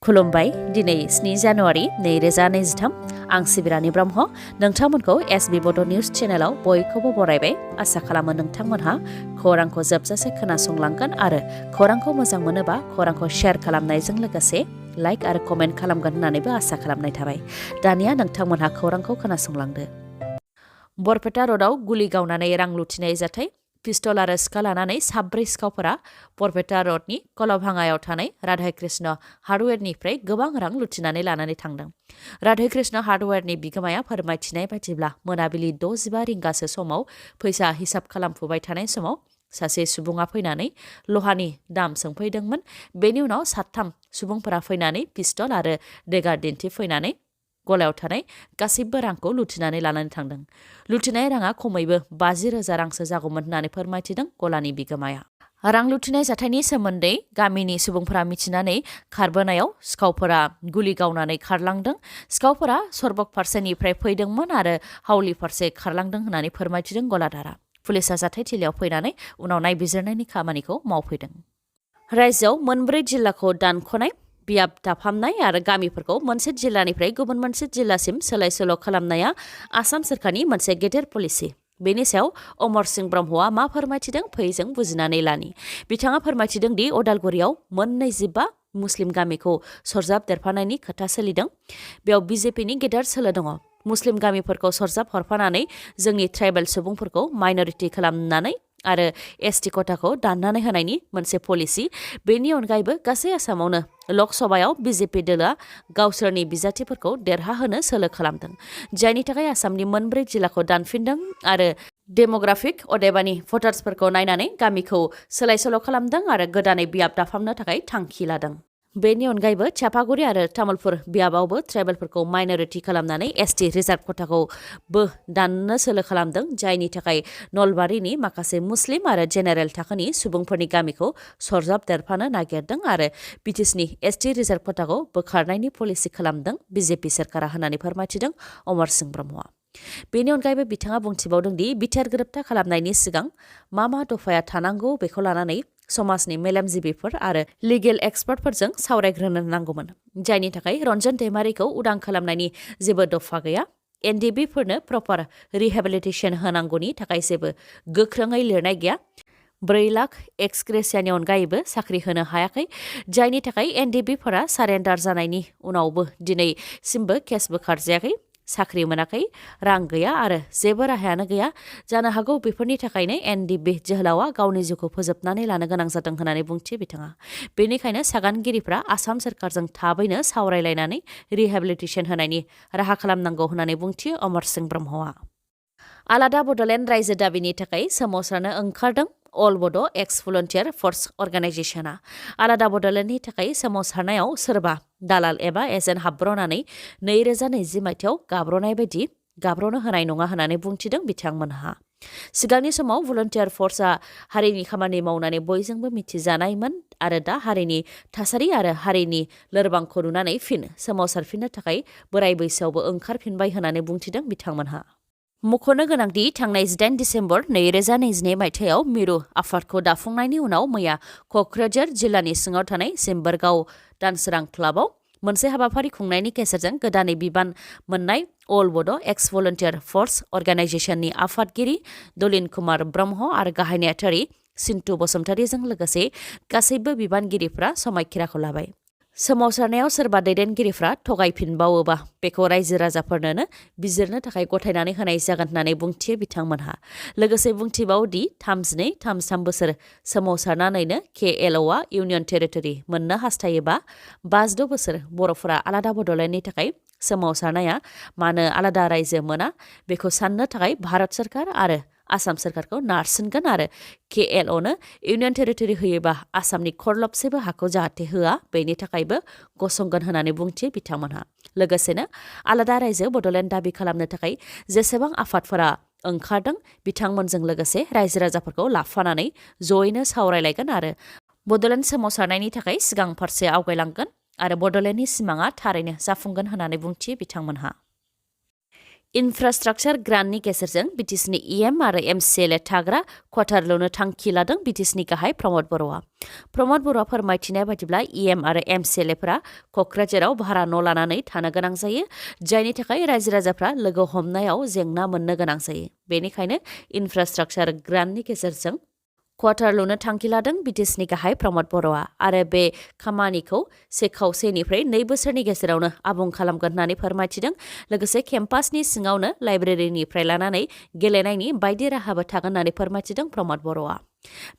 खुलुमबाय दिनै 7 जानुवारि 2023 आं सिबिरानि ब्रह्म नोंथांमोनखौ एसबी बड' निउज चेनेलाव बयखौबो बरायबाय आसा खालामो नोंथांमोनहा खौरांखौ जोबजासे खोनासंलांगोन आरो खौरांखौ मोजां मोनोबा खौरांखौ शेयार खालामनायजों लोगोसे लाइक आरो कमेन्ट खालामगोन होननानैबो आसा खालामनाय थाबाय। दानिया नोंथांमोनहा खौरांखौ खोनासंलांदो। बरपेटा र'डआव गुलि गावनानै रां लुथिनाय जाथाय पिस्तल आरो सिखा लानानै साब्रै सिखावफोरा बरपेटा र'डनि कलभाङायाव थानाय राधा कृष्ण हार्डवेरनिफ्राय गोबां रां लुथिनानै लानानै थांदों। राधा कृष्ण हार्डवेरनि बिगोमाया फोरमायथिनाय बायदिब्ला मोनाबिलि 6:15 रिंगासो समाव फैसा हिसाब खालामफुबाय थानाय समाव सासे सुबुङा फैनानै लहानि दाम सोंफैदोंमोन। बेनि उनाव 3 सुबुंफोरा फैनानै पिस्तल आरो देगार दिन्थिफैनानै गलायाव थानाय गासैबो रांखौ लुथिनानै लानानै थांदों। लुथिनाय राङा खमैबो 50,000 रांसो जागौमोन होननानै फोरमायथिदों गलानि बिगोमाया। रां लुथिनाय जाथायनि सोमोन्दै गामिनि सुबुंफोरा मिथिनानै खारबोनायाव सिखावफोरा गुलि गावनानै खारलांदों। सिखावफोरा सरबक फारसेनिफ्राय फैदोंमोन आरो हावलि फारसे खारलांदों होननानै फोरमायथिदों गलादारा। पुलिसा जाथायथिलियाव फैनानै उनाव नायबिजिरनायनि खामानिखौ मावफैदों। रायजोआव 4 जिल्लाखौ दानख'नाय बियाब दाफामनाय आरो गामिफोरखौ मोनसे जिल्लानिफ्राय गुबुन मोनसे जिल्लासिम सोलाय-सोल' खालामनाया आसाम सोरखारनि मोनसे गेदेर पलिसि। बेनि सायाव अमर सिंह ब्रह्मआ मा फोरमायथिदों फैजों बुजिनानै लानि। बिथाङा फोरमायथिदों दि अदालगुरियाव 25 मुस्लिम गामिखौ सरजाब देरफानायनि खोथा सोलिदों। बेयाव बिजेपिनि गेदेर सोलो दङ। मुस्लिम गामिफोरखौ सरजाब हरफानानै जोंनि ट्राइबेल सुबुंफोरखौ माइनरिटि खालामनानै आरो एसटि खथाखौ दाननानै होनायनि मोनसे पलिसि। बेनि अनगायैबो गासै आसामावनो लकसभायाव बिजेपि दोलोआ गावसोरनि बिजाथिफोरखौ देरहाहोनो सोलो खालामदों, जायनि थाखाय आसामनि 4 जिल्लाखौ दानफिनदों आरो डेम'ग्राफिक अदेबानि भटार्सफोरखौ नायनानै गामिखौ सोलाय-सोल' खालामदों आरो गोदानै बियाब दाफामनो थाखाय थांखि लादों। बेनि अनगायैबो चापागुरि आरो तामुलपुर बियाबावबो ट्राइबेलफोरखौ माइनरिटि खालामनानै एसटि रिजार्भ खथाखौबो दाननो सोलो खालामदों, जायनि थाखाय नलबारिनि माखासे मुस्लिम आरो जेनेरेल थाखोनि सुबुंफोरनि गामिखौ सरजाब देरफानो नागिरदों आरो बिटिसिनि एसटि रिजार्भ खथाखौ बोखारनायनि पलिसि खालामदों बिजेपि सोरखारा होननानै फोरमायथिदों अमर सिंह ब्रह्मआ। बेनि अनगायैबो बिथाङा बुंथिबावदों दि बिटिआर गोरोबथा खालामनायनि सिगां मा दफाया थानांगौ बेखौ लानानै समाजनि मेलेमजिबिफोर आरो लिगेल एक्सपार्टफोरजों सावरायग्रोनो नांगौमोन, जायनि थाखाय रन्जन दैमारिखौ उदां खालामनायनि जेबो दफा गैया। एनडिबिफोरनो प्रपार रिहेबिलिटेसन होनांगौनि थाखाय जेबो गोख्रोङै लिरनाय गैया। 4 लाख एक्स ग्रेसियानि अनगायैबो साख्रि होनो हायाखै, जायनि थाखाय एनडिबिफोरा सारेन्डार जानायनि उनावबो दिनैसिमबो केस बोखारजायाखै, साख्रि मोनाखै, रां गैया आरो जेबो राहायानो गैया। जानो हागौ बेफोरनि थाखायनो एनडिबि जोहोलावा गावनि जिउखौ फोजोबनानै लानो गोनां जादों होननानै बुंथियो बिथाङा। बेनिखायनो सागानगिरिफ्रा आसाम सोरखारजों थाबैनो सावरायलायनानै रिहेबिलिटेसन होनायनि राहा खालामनांगौ होननानै बुंथियो अमर सिंह ब्रह्मआ। आलादा बड'लेण्ड रायजो दाबिनि थाखाय सोमावसारनो ओंखारदों अल बड' एक्स भलन्टियार फर्स अर्गानाइजेसना। आलादा बड'लेण्डनि थाखाय सोमावसारनायाव सोरबा दालाल एबा एजेन्ट हाबब्रनानै 2020 मायथाइयाव गाब्र'नाय बायदि गाब्र'नो होनाय नङा होननानै बुंथिदों बिथांमोनहा। सिगांनि समाव भलन्टियार फर्सआ हारिनि खामानि मावनानै बयजोंबो मिथिजानायमोन आरो दा हारिनि थासारि आरो हारिनि लोरबांखौ नुनानै फिन सोमावसारफिननो थाखाय बोराय बैसोआवबो ओंखारफिनबाय होननानै बुंथिदों बिथांमोनहा। मख'नो गोनांदि थांनाय 18 दिसेम्बर 2022 मायथाइयाव मिरु आफादखौ दाफुंनायनि उनाव मैया क'क्राझार जिल्लानि सिङाव थानाय सिम्बोरगाव दानसोरां क्लाबाव मोनसे हाबाफारि खुंनायनि गेजेरजों गोदानै बिबान मोननाय अल बड' एक्स भलन्टियार फर्स अर्गानाइजेसननि आफादगिरि दलिन कुमार ब्रह्म आरो गाहाय नेहाथारि सिन्टु बसुमतारीजों लोगोसे गासैबो बिबानगिरिफ्रा समायखिराखौ लाबाय। सोमावसारनायाव सोरबा दैदेनगिरिफ्रा थगायफिनबावोबा बेखौ रायजो राजाफोरनो बिजिरनो थाखाय गथायनानै होनाय जागोन होननानै बुंथियो बिथांमोनहा। लोगोसे बुंथिबावदि 32-33 बोसोर सोमावसारनानैनो केएलअआ इउनियन टेरिटरि मोननो हास्थायोबा 56 बोसोर बर'फोरा आलादा बड'लेण्डनि थाखाय सोमावसारनाया मानो आलादा रायजो मोना बेखौ साननो थाखाय भारत सोरखार आरो आसाम सोरखारखौ नारसिनगोन आरो केएलअनो इउनियन टेरिटरि होयोबा आसामनि खरलबसेबो हाखौ जाहाथे होआ बेनि थाखायबो गसंगोन होननानै बुंथियो बिथांमोनहा। लोगोसेनो आलादा रायजो बड'लेण्ड दाबि खालामनो थाखाय जेसेबां आफादफोरा ओंखारदों बिथांमोनजों लोगोसे रायजो राजाफोरखौ लाफानानै जयैनो सावरायलायगोन आरो बड'लेण्ड सोमावसारनायनि थाखाय सिगां फारसे आवगायलांगोन आरो बड'लेण्डनि सिमाङा थारैनो जाफुंगोन होननानै बुंथियो बिथांमोनहा। इनफ्रास्ट्राक्चार ग्रान्टनि गेजेरजों बिटिसिनि इएम आरो एमसिएलए थाग्रा क्वार्टार लुनो थांखि लादों बिटिसिनि गाहाय प्रमद बर'आ। प्रमद बर'आ फोरमायथिनाय बायदिब्ला इएम आरो एमसिएलएफोरा क'क्राझाराव भारा न' लानानै थानो गोनां जायो, जायनि थाखाय रायजो राजाफ्रा लोगो हमनायाव जेंना मोननो गोनां जायो। बेनिखायनो इनफ्रास्ट्राक्चार ग्रान्टनि गेजेरजों क्वार्टार लुनो थांखि लादों बिटिसिनि गाहाय प्रमद बर'आ आरो बे खामानिखौ से खावसेनिफ्राय 2 बोसोरनि गेजेरावनो आबुं खालामगोन होननानै फोरमायथिदों। लोगोसे केम्पासनि सिङावनो लाइब्रेरिनिफ्राय लानानै गेलेनायनि बायदि राहाबो थागोन होननानै फोरमायथिदों प्रमद बर'आ।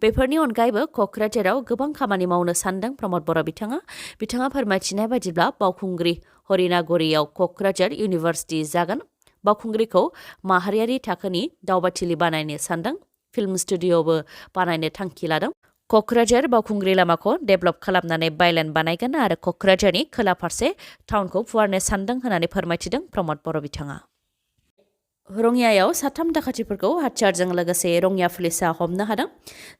बेफोरनि अनगायैबो क'क्राझाराव गोबां खामानि मावनो सानदों प्रमद बर' बिथाङा फोरमायथिनाय बायदिब्ला बावखुंग्रि हरिनागरियाव क'क्राझार इउनिभार्सिटि जागोन। बावखुंग्रिखौ माहारियारि थाखोनि दावबायथिलि बानायनो सानदों। फिल्म स्टुडिअ'बो बानायनो थांखि लादों। क'क्राझार बावखुंग्रि लामाखौ डेभेलप खालामनानै बाइलेन बानायगोन आरो क'क्राझारनि खोला फारसे टाउनखौ फुवारनो सानदों होननानै फोरमायथिदों प्रमद बर' बिथाङा। रङियायाव 3 दाखाथिफोरखौ हाथियारजों लोगोसे रङिया पुलिसा हमनो हादों।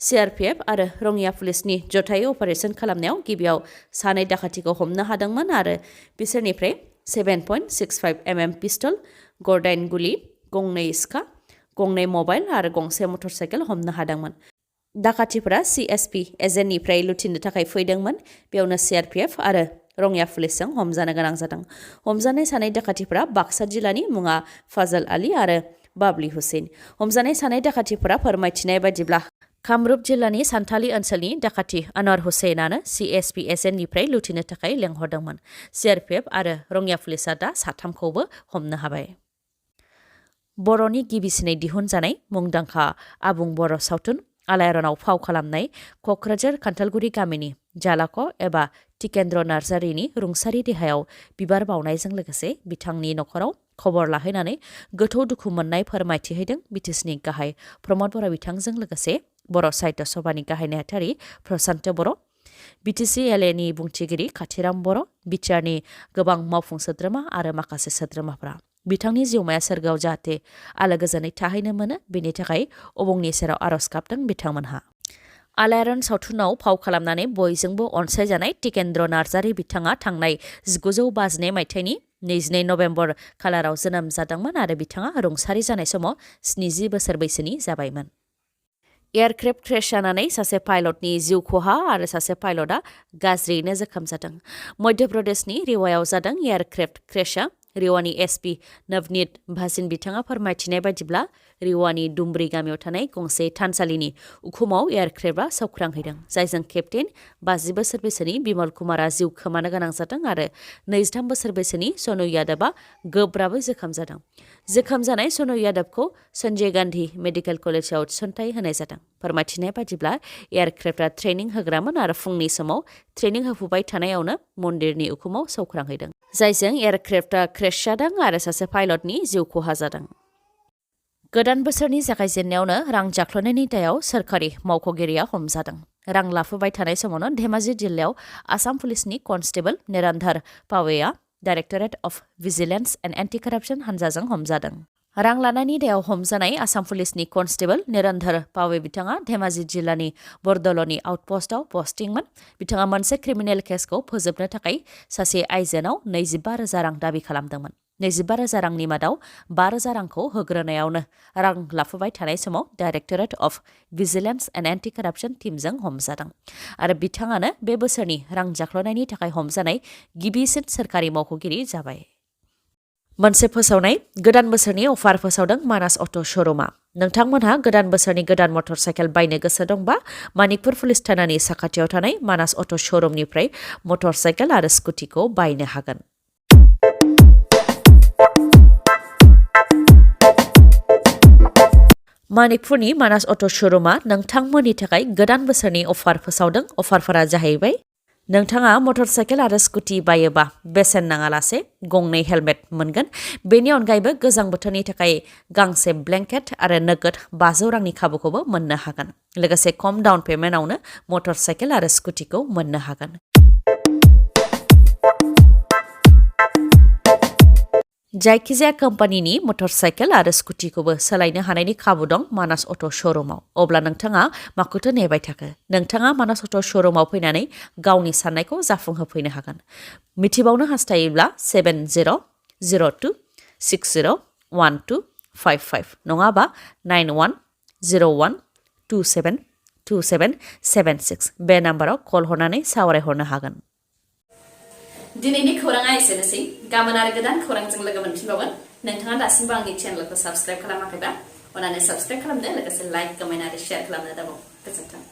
सिआरपिएफ आरो रङिया पुलिसनि जथायै अपारेशन खालामनायाव गिबियाव 2 दाखाथिखौ हमनो हादोंमोन आरो बिसोरनिफ्राय 7.65 mm पिस्टल, गरदाइन गुलि, 2 सिखा, 2 मबाइल आरो 1 मटरसाइकेल हमनो हादोंमोन। दाखाथिफोरा सिएसपि एजेन्टनिफ्राय लुथिनो थाखाय फैदोंमोन। बेयावनो सिआरपिएफ आरो रङिया पुलिसजों हमजानो गोनां जादों। हमजानाय 2 दाखाथिफोरा बाक्सा जिल्लानि मुङा फाजल आली आरो बाबली हुसैन। हमजानाय 2 दाखाथिफोरा फोरमायथिनाय बायदिब्ला कामरुप जिल्लानि सान्थालि ओनसोलनि दाखाथि आनवार हुसैनानो सिएसपि एजेन्टनिफ्राय लुथिनो थाखाय लेंहरदोंमोन। सिआरपिएफ आरो रङिया पुलिसा दा 3खौबो हमनो हाबाय। बर'नि गिबिसिनै दिहुनजानाय मुंदांखा आबुं बर' सावथुन आलायारनाव फाव खालामनाय क'क्राझार खान्थालगुरि गामिनि जालाख' एबा टिकेन्द्र नार्जारिनि रुंसारि देहायाव बिबार बावनायजों लोगोसे बिथांनि नखराव खबर लाहैनानै गोथौ दुखु मोननाय फोरमायथिहैदों बिटिसिनि गाहाय प्रमद बर' बिथांजों लोगोसे बर' साहित्य सभानि गाहाय नेहाथारि प्रशान्त बर', बिटिसि एलएनि बुंथिगिरि खाथिराम बर', बिटिआरनि गोबां मावफुं सोद्रोमा आरो माखासे सोद्रोमाफ्रा बिथांनि जिउमाया सोरगोआव जाहाथे आलो गोजोनै थाहैनो मोनो बेनि थाखाय अबंनि सेराव आरज गाबदों बिथांमोनहा। आलायारन सावथुनाव फाव खालामनानै बयजोंबो अनसायजानाय टिकेन्द्र नार्जारि बिथाङा थांनाय 1952 मायथाइनि 22 नभेम्बर खालाराव जोनोम जादोंमोन आरो बिथाङा रुंसारि जानाय समाव 70 बोसोर बैसोनि जाबायमोन। एयारक्राफ्ट क्रेश जानानै सासे पाइलटनि जिउ खहा आरो सासे पाइलटआ गाज्रियैनो जोखोम जादों। मध्य प्रदेशनि रिवायाव जादों एयारक्राफ्ट क्रेशआ। रिवानि एसपि नवनीत भासिन बिथाङा फोरमायथिनाय बायदिब्ला रिवानि दुमब्रि गामियाव थानाय गंसे थानसालिनि उखुमाव एयारक्राफ्टआ सौख्रांहैदों, जायजों केप्टेन 50 बोसोर बैसोनि बिमल कुमारा जिउ खोमानो गोनां जादों आरो 23 बोसोर बैसोनि सनु यादबआ गोब्राबै जोखोम जादों। जोखोम जानाय सनु यादबखौ सन्जय गान्धी मेडिकेल कलेजाव थिसनथाय होनाय जादों। फोरमायथिनाय बायदिब्ला एयारक्राफ्टआ ट्रेनिं होग्रामोन आरो फुंनि समाव ट्रेनिं होफुबाय थानायावनो मन्दिरनि उखुमाव सौख्रांहैदों, जायजों एयारक्राफ्टआ क्रेश जादों आरो सासे पाइलटनि जिउ खहा जादों। गोदान बोसोरनि जागायजेननायावनो रां जाख्ल'नायनि दायाव सोरखारि मावख'गिरिया हमजादों। रां लाफुबाय थानाय समावनो धेमाजि जिल्लायाव आसाम पुलिसनि कनस्टेबल निरन्धर पावेआ directorate of vigilance and anti corruption हान्जाजों हमजादों। रां लानायनि दायाव हमजानाय आसाम पुलिसनि कनस्टेबल निरन्धर पावे बिथाङा धेमाजि जिल्लानि बरदलनि आउटपस्टआव पस्टिंमोन। बिथाङा मोनसे क्रिमिनेल केसखौ फोजोबनो थाखाय सासे आइजोनाव 25,000 रां दाबि खालामदोंमोन। 25,000 रांनि मादाव 5,000 रांखौ होग्रोनायावनो रां लाफुबाय थानाय समाव directorate of vigilance and anti कराप्सन टीमजों हमजादों आरो बिथाङानो बे बोसोरनि रां जाख्ल'नायनि थाखाय हमजानाय गिबिसिन सोरखारि मावख'गिरि जाबाय। मोनसे फोसावनाय गोदान बोसोरनि अफार फोसावदों मानास अट' श'रुमा। नोंथांमोनहा गोदान बोसोरनि गोदान मटर साइकेल बायनो गोसो दंबा मानिकपुर पुलिस थानानि साखाथियाव थानाय मानास अट' श'रुमनिफ्राय मटर साइकेल आरो स्कुटिखौ बायनो हागोन। मानिकपुरनि मानास अट' श'रुमा नोंथांमोननि थाखाय गोदान बोसोरनि अफार फोसावदों। अफारफोरा जाहैबाय नोंथाङा मटर साइकेल आरो स्कुटि बायोबा बेसेन नाङालासे 2 हेलमेट मोनगोन। बेनि अनगायैबो गोजां बोथोरनि थाखाय गांसे ब्लेंकेट आरो नोगोद 500 रांनि खाबुखौबो मोननो हागोन। लोगोसे खम डाउन पेमेन्टआवनो मटर साइकेल आरो स्कुटिखौ मोननो हागोन। जायखिजाया कम्पानिनि मटर साइकेल आरो स्कुटिखौबो सोलायनो हानायनि खाबु दं मानास अट' श'रुमाव। अब्ला नोंथाङा माखौथो नेबाय थाखो? नोंथाङा मानास अट' श'रुमाव फैनानै गावनि साननायखौ जाफुंहोफैनो हागोन। मिथिबावनो हास्थायोब्ला 700260 911255 नङाबा 9101272776 बे नाम्बाराव कल हरनानै सावरायहरनो हागोन। दिनैनि खौराङा एसेनोसै। गाबोन आरो गोदान खौरांजों लोगो मोनफिनबावगोन। नोंथाङा दासिमबो आंनि चेनेलखौ साबस्क्राइब खालामाखैबा अन्नानै साबस्क्राइब खालामदो, लोगोसे लाइक, कमेन्ट आरो शेयार खालामनो दाबाव। गोजोन्थों।